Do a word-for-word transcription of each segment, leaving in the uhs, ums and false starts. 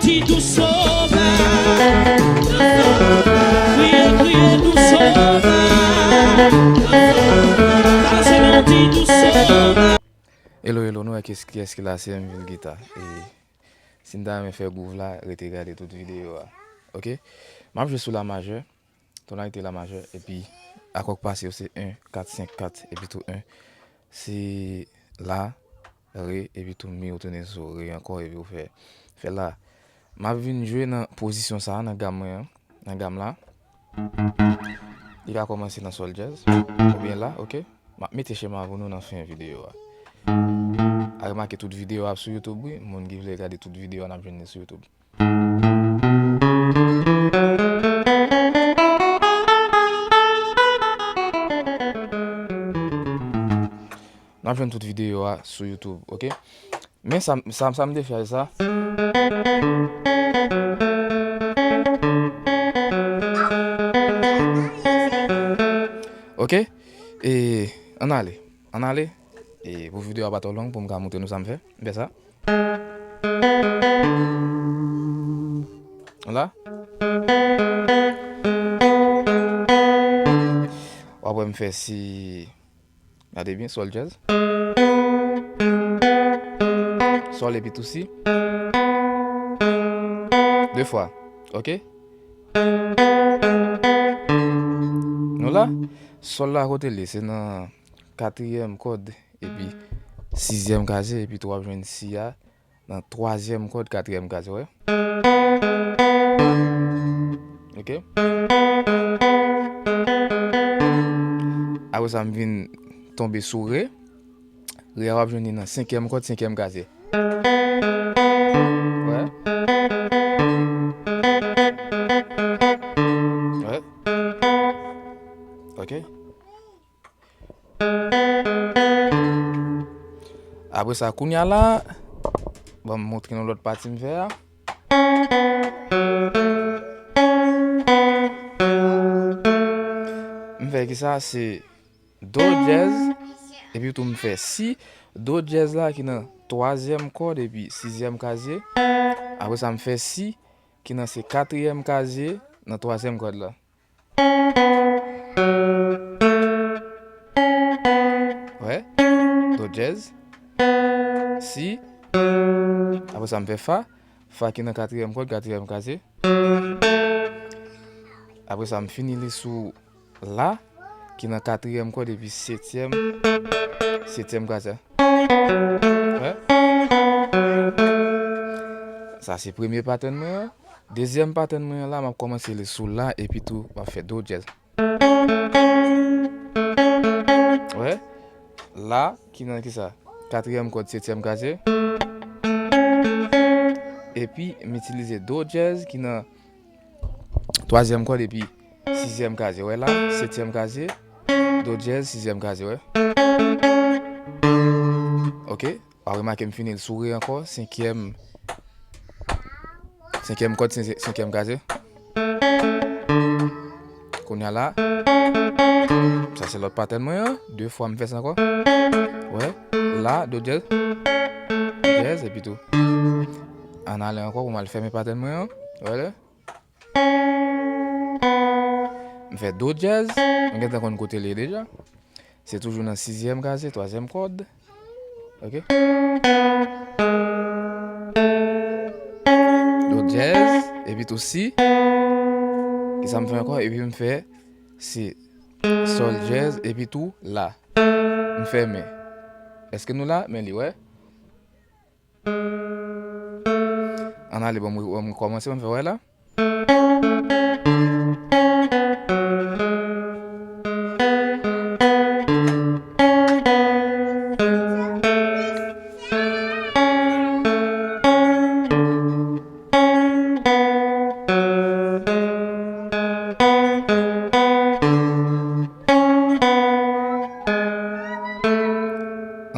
Ti dou sovè, kriye, kriye dou sovè, pase nan ti dou sovè. Hello, hello, nou wè kiyès, kiyès ki la, se M Vil Gita. E si n ta renmen fè gwouv la, rete gade tout videyo a. Ok? M ap jwe sou la majè. Tonalite la majè, epi akò k pase yo se en, kat, senk, kat, epi tou en. Se la, re, epi tou mi, ou tounen sou re ankò, epi ou fè, fè la. M ap vin jwe nan pozisyon sa a, nan gam mwen an, nan gam la. Li ka kòmanse nan sòl djèz, oubyen la, ok? M ap mete chema pou nou nan fen videyo a. A remake tout videyo a ap sou YouTube, wi. Moun ki vle gade tout videyo a, n ap jwenn li sou YouTube. N ap jwenn tout videyo a sou YouTube, ok? Men sa, sa, sa m te fè sa. Ok? E, ann ale. Ann ale. E pou videyo a pa twò long, pou m ka montre nou sa m fè. M fè sa. La. W ap wè m fè si. Gade byen, sòl djèz. Sòl epi tou si. De fwa. Ok? Nou la? Sòl la kote l ye? Se nan katriyèm kòd epi sizyèm kazye, epi tou w ap jwenn si a nan twazyèm kòd, katriyèm kazye, wè. Ok. Apre sa, m vin tonbe sou re. Re a w ap jwenn li nan senkyèm kòd, senkyèm kazye. Wè. Wè. Ok. Apre sa, kounye a la, ban m montre nou lòt pati m fè a. M fè ki sa, se do djèz, epi tou m fè si, do djèz la ki nan twazyèm kòd epi sizyèm kazye. Apre sa, m fè si, ki nan se katriyèm kazye nan twazyèm kòd la. Wè, do djèz, si, apre sa m fè fa, fa ki nan katriyèm kòd, katriyèm kazye. Apre sa m fini li sou la, ki nan katriyèm kòd epi setyèm, setyèm kazye. Wè. Sa se premye patèn mwen an. Dezyèm patèn mwen an la, m ap kòmanse li sou la, epi tou m ap fè do djèz. Wè, la, ki nan ki sa? Katriyèm kòd, setyèm kazye. Epi, m itilize do djèz ki nan twazyèm kòd epi sizyèm kazye. Wè la, setyèm kazye, do djèz, sizyèm kazye, wè. Ok. W ap remake m fini l sou re ankò, senkyèm, senkyèm kòd, sen-, senkyèm kazye. Kounye a la, sa se lòt patèn mwen an, de fwa m fè sa ankò. Wè, la, do djèz, djèz, epi tou. Ann ale ankò pou m al fèmen patèn mwen an. Wè lè. M fè do djèz, m gentan konn kote l ye deja. Se toujou nan sizyèm kazye, twazyèm kòd. Ok. Do djèz, epi tou si. Kisa m fè ankò? Epi m fè si sòl djèz, epi tou la. M fèmen. Èske nou la? Men li, wè. Ann ale, bon, m, m kòmanse, m fè wè la.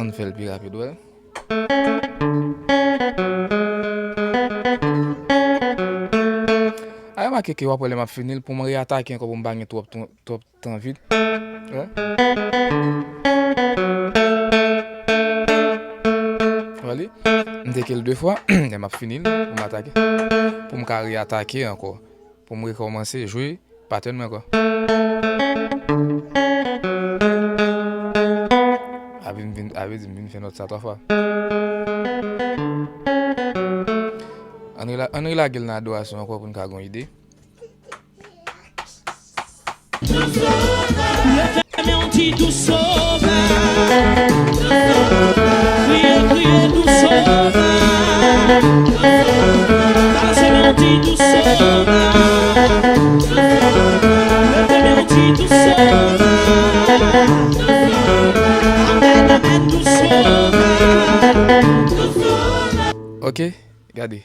Ann fè l pi rapid, wè. A, remake ke w ap wè lè m ap fini l, pou m reyatake ankò, pou m pa gen twòp ton, twòp tan vid. Wè. li. M teke l de fwa, lè m ap fini l, pou m atake. Pou m ka reyatake ankò. Pou m rekòmanse jwe patèn mwen ankò. Api m vin, api di m vin fè nòt sa twa fwa. Ann rela-, ann relage l nan adorasyon ankò pou n ka gen yon ide. Leve men w di dou sovè. Kriye, kriye dou sovè. Balanse men w di dou sovè. Leve men w di dou sovè. Amèn, amèn, dou sovè. Ok, gade.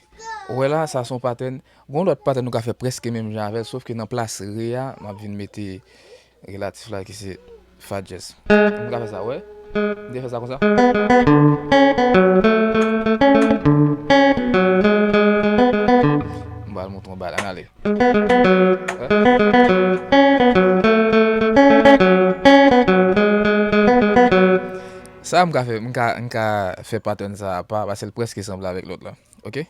Ou wè la, sa se yon patèn. Gon lòt patèn nou ka fè prèske menm jan avè l, sof ke nan plas re a, m ap vin mete relatif la ki se fa dyèz. M ka fè sa, wè. M te fè sa konsa. M pral montre yon bagay, ann ale. Sa m ka fè, m ka, m ka fè patèn sa apa, paske l prèske sanble avèk lòt la. Ok?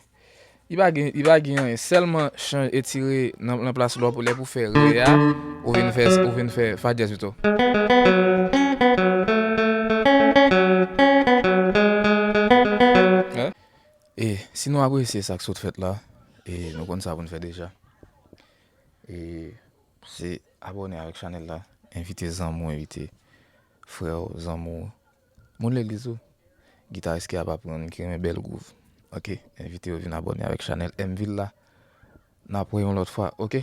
Li pa gen, li pa gen anyen, sèlman chan-, etire nan, nan plas lè pou, lè pou fè re a, ou vin fè, ou vin fè fa dyèz pito. E si nou apresye sa k sot fèt la, e nou konn sa pou n fè deja. E se abòne avèk chanèl la, envite zanmi w, envite frè w, zanmi w, moun legliz ou, gitaris ki ap aprann, ki renmen bèl gwouv. Ok, envite yo vin abòne avèk chanèl M Ville la. N ap wè yon lòt fwa, ok?